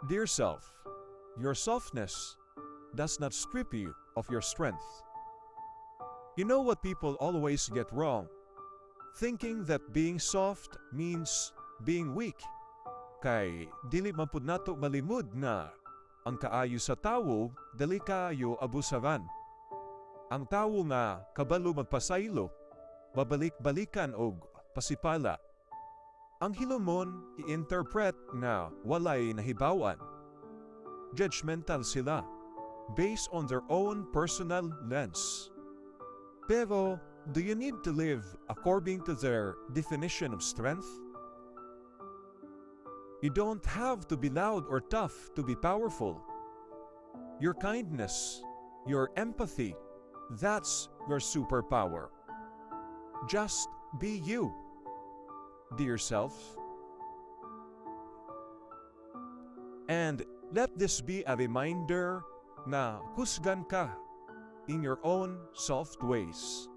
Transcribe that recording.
Dear self, your softness does not strip you of your strength. You know what people always get wrong? Thinking that being soft means being weak. Kay dili man pud nato malimod nga ang kaayo sa tawo dali kaayo abusaran. Ang tawo nga kabalo magpasaylo, babalik-balikan og pasipala. Ang hilumon i-interpret nga walay nahibawan. Judgmental sila based on their own personal lens. Pero do you need to live according to their definition of strength? You don't have to be loud or tough to be powerful. Your kindness, your empathy, that's your superpower. Just be you, dear self. And let this be a reminder na husgan ka in your own soft ways.